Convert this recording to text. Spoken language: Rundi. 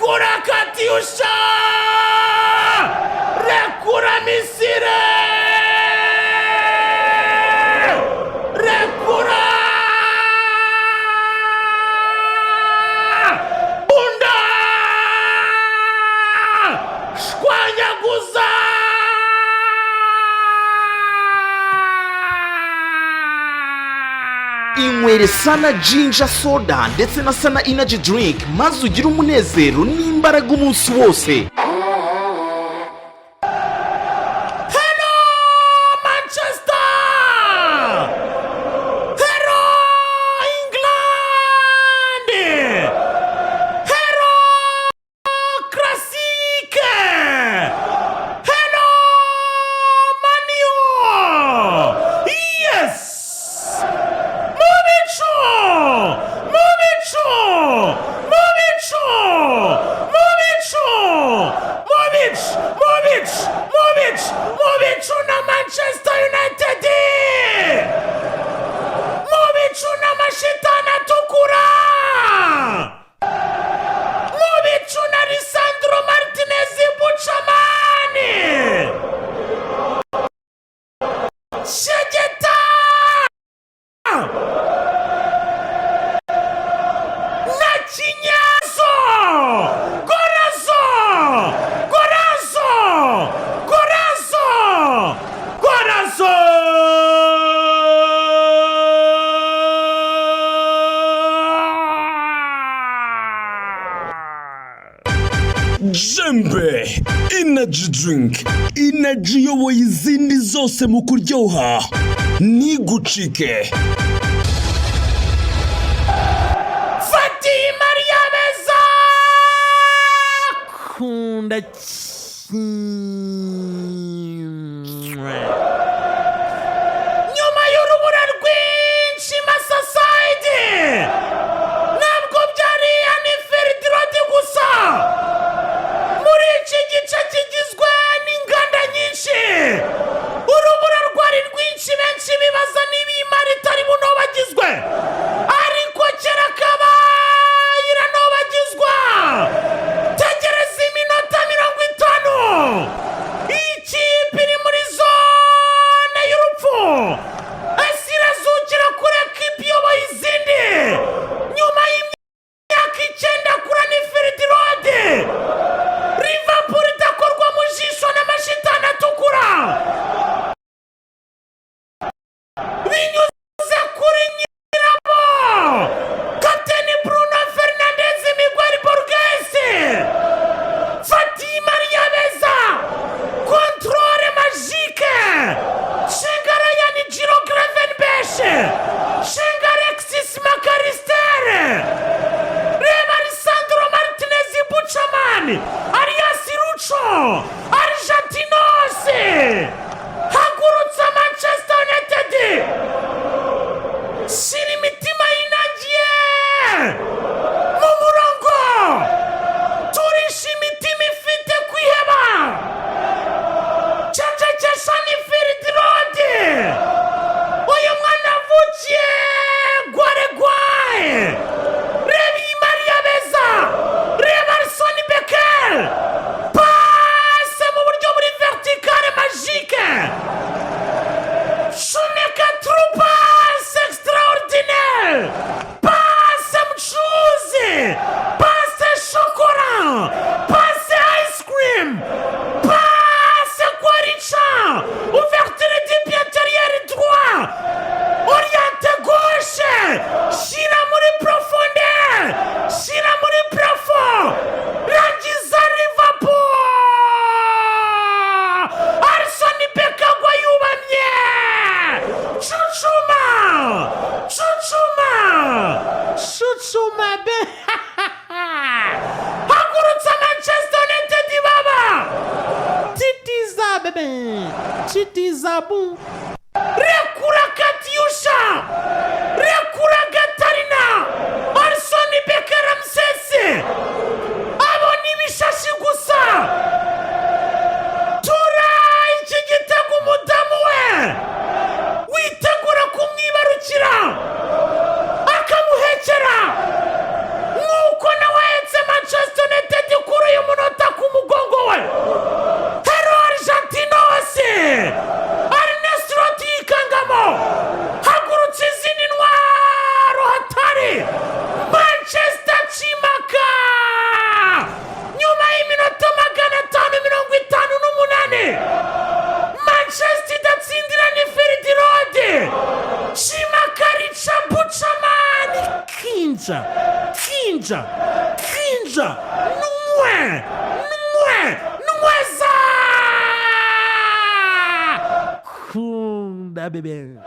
Rekura Katyusha, rekura missile, rekura bunda, shwanyaguza. Inywere Sana Ginger Soda ndetse na Sana Energy Drink, maze ugire umunezero n'imbaraga umunsi wose. Hello Manchester! Hello England! Hello Classic! Hello Man U! Yes! Mu bicu! Mu bicu! Mu bicu! Mu bicu! Mu bicu! Mu bicu! Mu bicu! Mu bicu na Manchester United! Mu bicu n'amashitani atukura! Mu bicu na Lisandro Martinez Bucamani! Shegeta! Na kinyazo! Golazo! Golazo! Golazo! Golazo! Jembe Energy Drink, energy iyoboye izindi zose mu kuryoha, ntigucike. Fatima Ryabeza kunda kimwe nyuma y'urubura rwinshi Merseyside, ntabwo byari Anfield Road gusa. Muri iki gice kigizwe n'inganda nyinshi, urubura rwari rwinshi, benshi bibaza niba iyi mari itari bunobagizwe, ariko kera kabaye iranobagizwa. Tegereza iminota 50, ikipe iri muri zone y'urupfu, ese irazukira kuri ekipi iyoboye izindi nyuma y'imyaka 9 kuri Anfield Road, Liverpool idakorwa mu jisho n'amashitani atukura, binyuze kuri nyirabo kapiteni Bruno Fernandes Miguel Borges. Fatima Ryabeza, contrôle magique, cenga Ryan Giro Gravenberch, cenga Alexis Mac Allister, reba Lisandro Martinez Buchaman alias Lucho Argentinos, hagurutsa Manchester United, shyira imitima yinangiye mu murongo, turisha imitima ifite kwiheba, cecekesha Anfield Road. Uyu mwana avukiye gwaregwaye, reba iyi Mariya beza, reba Alisson Becker, passe mu buryo buri verticale magique, shumeka through passe extraordinaire, passe mchuzi, passe chocolat, passe ice cream, passe kwa Richa, ouverture du pied intérieur droit, oriente gauche, shyira muri profondeur, shyira muri plafond, rangiza Liverpool. Alisson Becker agwa yubamye, cucuma, cucuma, cucuma be, hagurutsa Manchester United baba, titiza bebe, titiza bu, rekura Katyusha, rekura Gatarina, Alisson Becker Ramsese abona ibishashi gusa. Tura iki gitego umudamu we witegura kumwibarukira akamuhekera nk'uko nawe ahetse Manchester United. Kinja, kinja, kinja, numwe, numwe, numweza. Kunda bebe.